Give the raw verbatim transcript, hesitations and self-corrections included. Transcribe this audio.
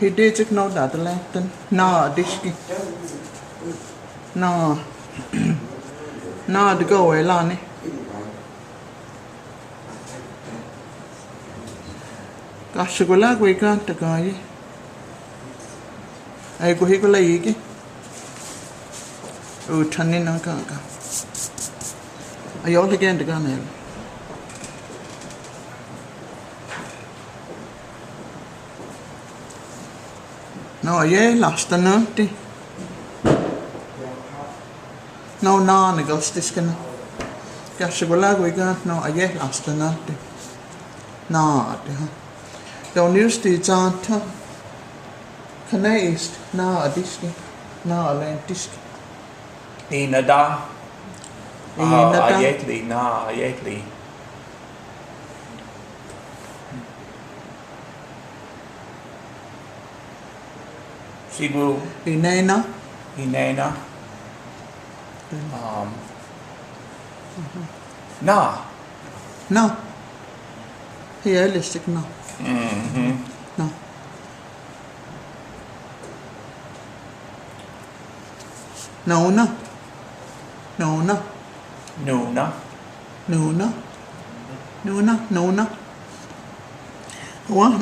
Hidijik no dadalen tan. Na diski. Na. Na digo we lani. Ka shugula gui ka tagayi. Ay guhi gula yigi. U tani na ka ka. Ayo lagi anda ka nel. No aye lasta nanti. No na ni gostis kena. Ka shugula gui ka no aye lasta nanti. Na ati ha. Don isti zanta. Kena ist na adiski. Na alentiski. Inada. Inada. Ayetli, na ayetli. Sigu. Inena. Inena. Um, na. Na. Hiya listik na. Mhm. Na. Nona. Nona. Nona. Nona. Nona. Nona. Wa.